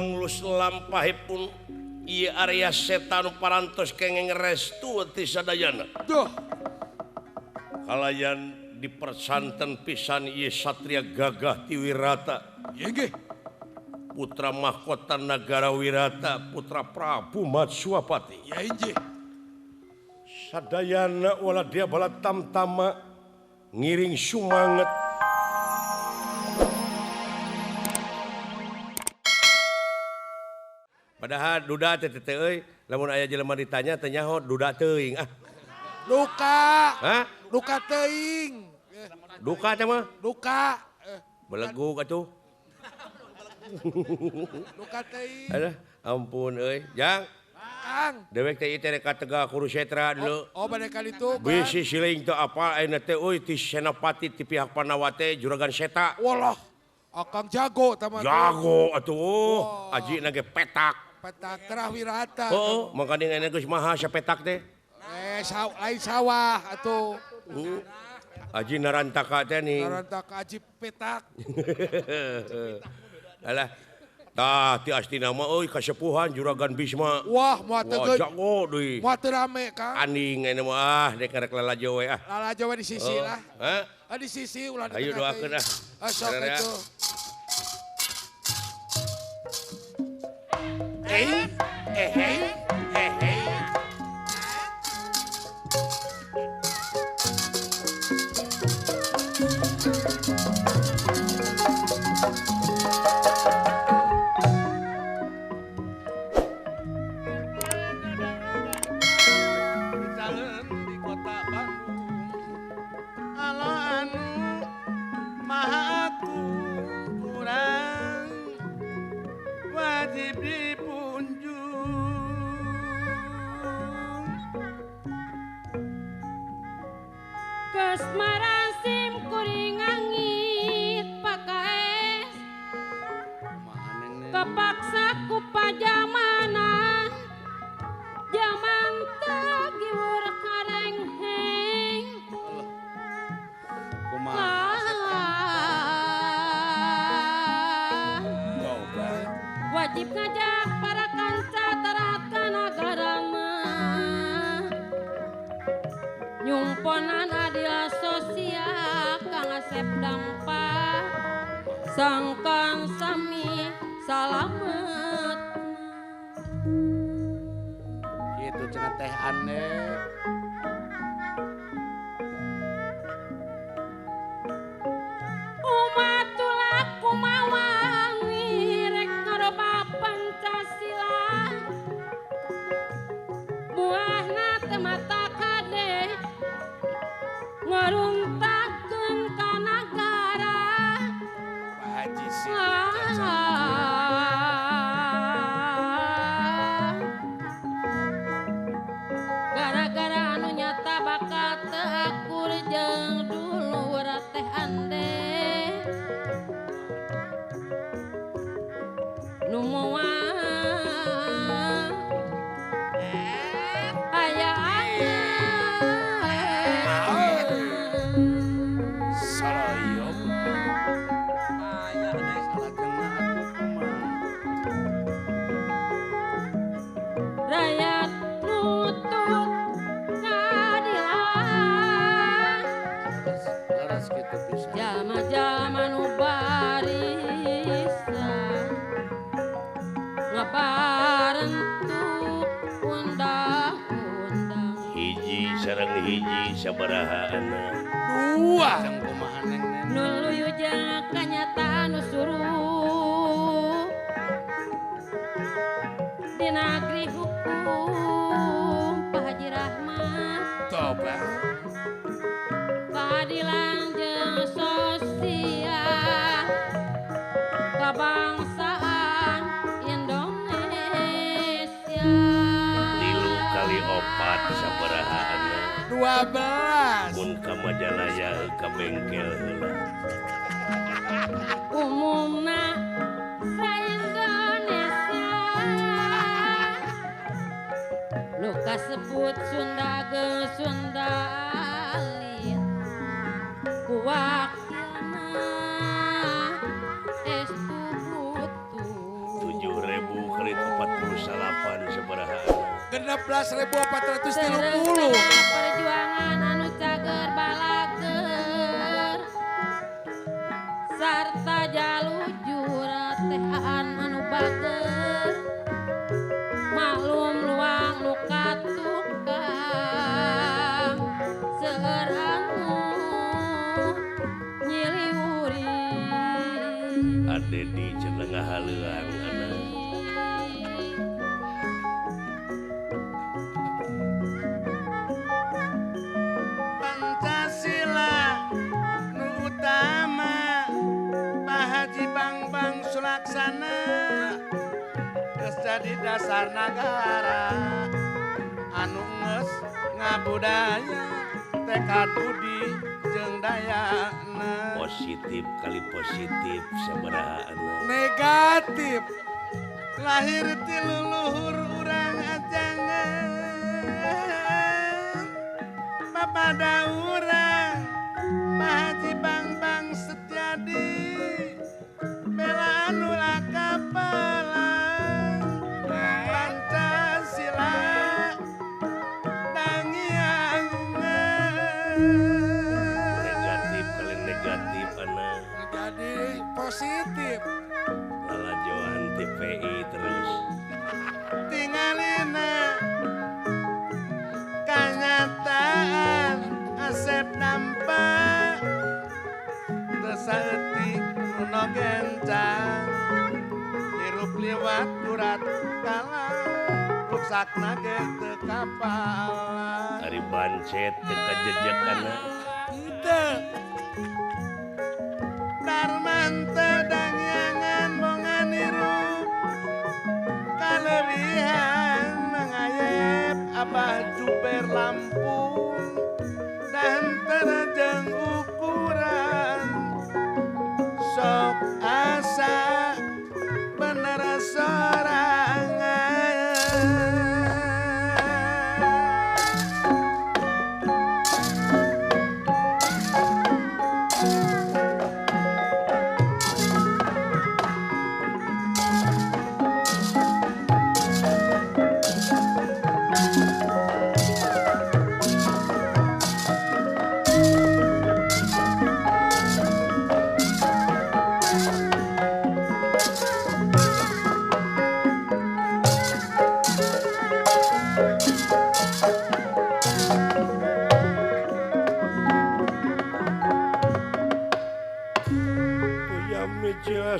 Panglus lampahipun ieu Arya Seta nu parantos kenging restu ti sadayana. Duh. Kalayan dipersanten pisan ieu satria gagah ti Wirata. Ieu nggih. Putra mahkota nagara Wirata, putra Prabu Matswapati. Ya injih. Sadayana wala dia bala tamtama ngiring sumanget. Padahal duda teh teh euy, lamun aya jelema ditanya teh nyaho duda teuing ah. Duka. Hah? Duka teuing. Duka teh mah? Duka. Belegug atuh. Duka teuing. Alah, ampun euy. Jang. Kang. Dewek teh ieu teh rek ka Tegal Kurusetra dulu. Oh, bade ka ditu. Bisi siling teu apal ayeuna teh euy ti Senopati ti pihak Pandawa teh Juragan Seta. Walah, akang jago tah mah. Jago atuh. Ajina ge petak. Petak terah Wirata. Oh, makanya ayeuna geus maha sapetak teh. Lain sawah atuh. Aji narantaka teh nih. Narantaka aji petak. Alah. Tah ti astina mah euy kasepuhan Juragan Bisma. Wah, moal teu jago deui. Moal teu rame, Kang. Aning ayeuna mah ah dek rek lalajo we ah. Lalajo we di sisi lah. Hah? Ah di sisi ulah di Ayo doakeun ah. Ah sok atuh. Eh, eh, eh, eh, eh. Kasmaran sim kuring angit pakaes kepaksa ku pajamanan jaman teu giwur karengheng. Wajib ngajak para kanca tarat kana garana nyumponan adil sosial Kang Asep Dampa sangkan sami salamet. Gitu cenah teh aneh. Umat tulaku mawangi rek ngaroba Pancasila buahna teu mata kade ngaruntakeun ka nagara. Pak Haji sih. Gara-gara anu nyata bakal teu akur jeung dulur teh ande nu moal aya rakyat nuntut keadilan jalma-jalma nu barisan ngabarentuk undang-undang. Hiji sareng hiji sabaraha anak? Dua. Nuluyu jeung kanyataan nu suruh di negeri hukum Pak Haji Rahmat. Toba. Keadilan jeung sosial kebangsaan Indonesia. 3 kali 4 sabaraha anak? 12. Mun ka Majalaya ka bengkel heula. Umumna sa-Indonesia nu kasebut Sunda geus Sunda alit ku wakilna estu butuh. 7.000 13.430. Perjuangan anu cager balager sarta jalujur teh anu bager maklum luang luka tukang seueur anu nyiliwuri Adedi cenah ngahaleuang anak. Pancasila nu utama Pak Haji Bangbang Sulaksana geus jadi dasar nagara anu geus ngabudaya tekad budi jeung dayana. Positif kali positif sabaraha anu negatif. Lahir ti luluhur urang ajangan papada urang Pak Haji Bangbang Setiadi bela anu lakapelang Pancasila dangiangan. Negatif kali negatif anak jadi positif. Lalajoan TPI terus tingalina kanyataan asep nampak teu saeutik nu gencang hirup liwat urat kalang ruksakna ge teu kapalang. Ari bancet teu kajejek anak henteu. Darman teu dangyangan bongan hirup kalebihan mangayep Abah Juber Lampung dan terjeng ukuran sok asa bener sorangan.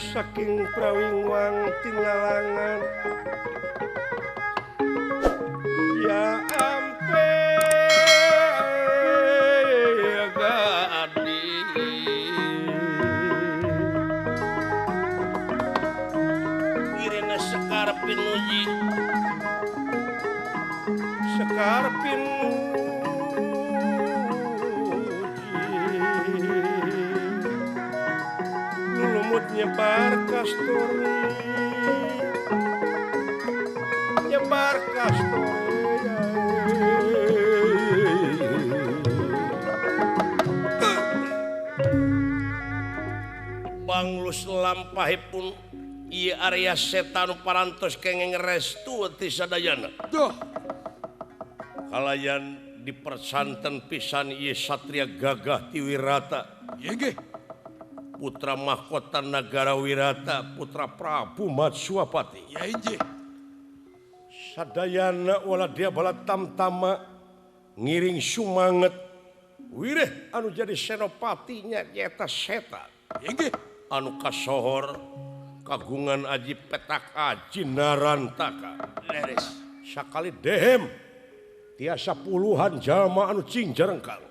Saking prawingwang tinalangan ya ampe gadi irina sekar pinuji sekar pinuji lumut nyebar kasturi nyebar kasturi. Banglus lampahipun ieu area setan parantos kenging restu ti sadayana. Duh. Kalayan dipersanten pisan ieu satria gagah ti Wirata. Ieu nggih. Putra mahkota Nagara Wirata, putra Prabu Matswapati. Ya injih. Sadayana wala dia bala tamtama ngiring sumanget wireh anu jadi senopatinya nyata setan. Inggih. Anu kasohor kagungan aji petak aji narantaka. Leres. Sakali dehem tiasa puluhan jalma anu cing jarengkal.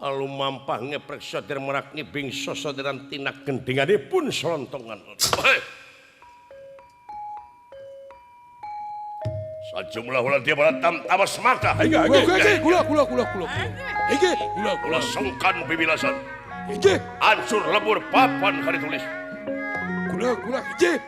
Alu mampah ngeprek sodir merak ngibing sosodiran tina gendinganipun selontongan. Sajumlah ulah dia bala tamtama semata. Gula gula gula gula. Inggih, gula gula sungkan bibilasan. Inggih. Ancur lebur papan kali tulis. Gula gula inggih.